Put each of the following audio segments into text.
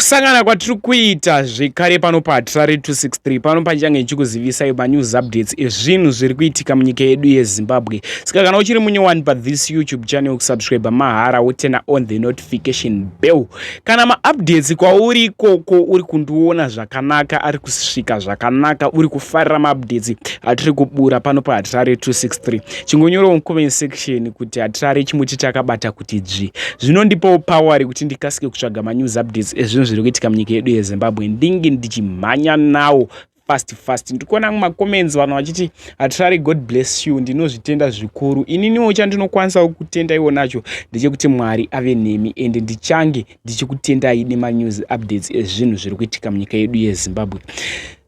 Kusangana kwatiri kuita zvekare pano paHatirare 263 pano pachange ndichikuzivisai manews updates ezvinhu zviri kuitika munyika yedu yeZimbabwe. Saka kana uchiri munyowani pathis YouTube channel, kusubscribe mahara wotena on the notification bell. Kana maupdates kwauri ikoko uri kundiona zvakanaka, ari kusvika zvakanaka, uri kufarira maupdates atiri kubura pano paHatirare 263, chingonyorawo mucomment section kuti Hatirare chimuti takabata kuti dzvi. Zvinondipawo power kuti ndikasike kutsvaga manews updates ezvinhu zviri kuitika munyika yedu yeZimbabwe, ndinge ndichimhanya nawo fast fast. Ndikuona mumacomments vanhu vachiti, "Hatirare, God bless you." Ndinozvitenda zvikuru. Ininiwo chandinokwanisawo kutenda iwo nacho ndechekuti Mwari ave nemi, ende ndichange ndichikutendai nemanews updates ezvinhu zviri kuitika munyika yedu yeZimbabwe.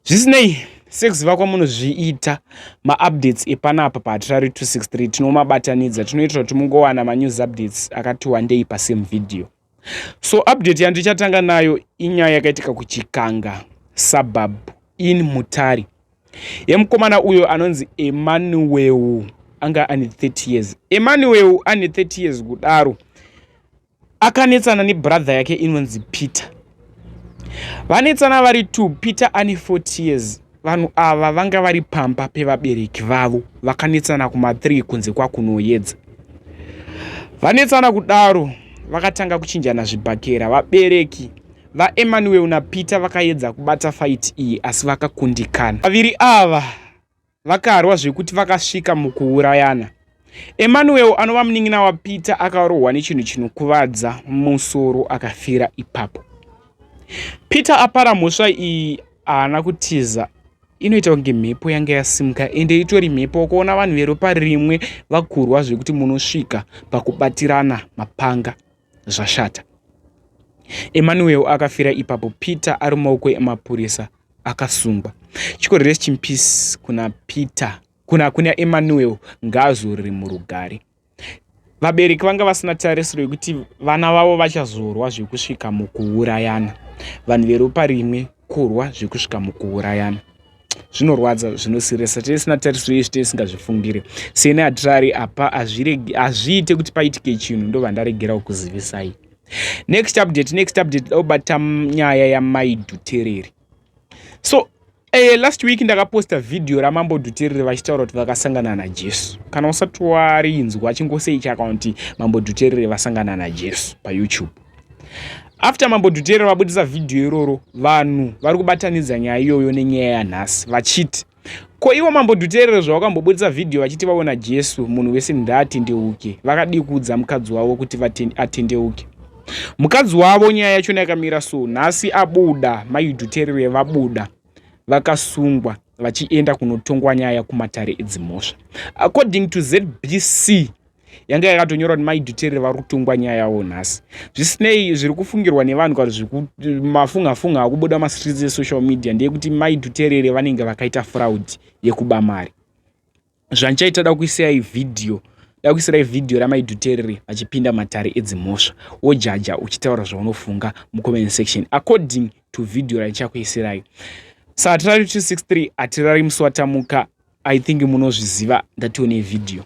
Zvisinei, sekuziva kwamunozviita, maupdates epanapa paHatirare 263 tinomabatanidza, tinoitira kuti mungowana manews updates akati wandei pasame video. So update yandichatanga nayo inyaya yakaitika kuChikanga suburb in Mutare, yemukomana uyo anonzi Emmanuel, anga ane 30 years. Emmanuel ane 30 years kudaro akanetsana nebrother yake inonzi Peter. Vanetsana vari 2. Peter ane 40 years. Vanhu ava vanga vari pamba pevabereki vavo. Vakanetsana kuma3 kunze kwakunoyedza. Vanetsana kudaro, vakatanga kuchinjana zvibhakera. Vabereki vaEmmanuel naPeter vakaedza kubata fight iyi, asi vakakundikana. Vaviri ava vakarwa zvekuti vakasvika mukuurayana. Emmanuel, anova munin'ina waPeter, akarohwa nechinhu chinokuvadza musoro, akafira ipapo. Peter apara mhosva iyi haana kutiza. Inoita kunge mhepo yanga yasimuka, ende itori mhepo. Kuona vanhu veropa rimwe vakurwa zvekuti munosvika pakubatirana mapanga, zvashata. Emmanuel akafira ipapo. Peter ari mumaoko emapurisa, akasungwa. Chiko rest in peace kuna Peter, kuna Emmanuel, ngaazorore murugare. Vabereki vanga vasina tarisiro yekuti vana vavo vachazorwa zvekusvika mukuurayana. Vanhu veropa rimwe kurwa zvekusvika mukuurayana, zvinorwadza, zvinosirisa. Tisina tarisiro yezvi, tisingazvifungire. Sene Hatirari apa hazviite kuti paitike chinhu, ndobva ndaregerawo kuzivisai. Next update, next update, daubata nyaya yaMai Dhuterere. So last week ndakaposta vhidhiyo raMambo Dhuterere vachitaura kuti vakasangana naJesu. Kana usati warinzwa, chingosei account Mambo Dhuterere vasangana naJesu paYouTube. After Mambo Dhuterere vabudisa vhidhiyo iroro, vanhu vari kubatanidza nyaya iyoyo nenyaya yanhasi, vachiti, "Ko ivo Mambo Dhuterere zvavakambobudisa vhidhiyo vachiti vaona Jesu, munhu wese ndaatendeuke, vakadii kuudza mukadzi wavo kuti atendeuke?" Mukadzi wavo, nyaya yachona yakamira so: nhasi abuda, Mai Dhuterere vabuda, vakasungwa vachienda kunotongwa nyaya kumatare edzimhosva. According to ZBC, yanga yakatonyora kuti Mai Dhuterere vari kutongwa nyaya yavo nhasi. Zvisinei, zviri kufungirwa nevanhu kana mafungafunga akubuda mastreets esocial media ndeyekuti Mai Dhuterere vanenge vakaita fraud yekuba mari. Zvandichaita, da kuisirai vhidhiyo, da kuisirai vhidhiyo raMai Dhuterere vachipinda matare edzimhosva. Wojaja uchitaura zvaunofunga mucomment section according to vhidhiyo randichakuisirai. Saka Hatirari 263, hatirari musi watamuka. I think munozviziva. Ndatione vhidhiyo.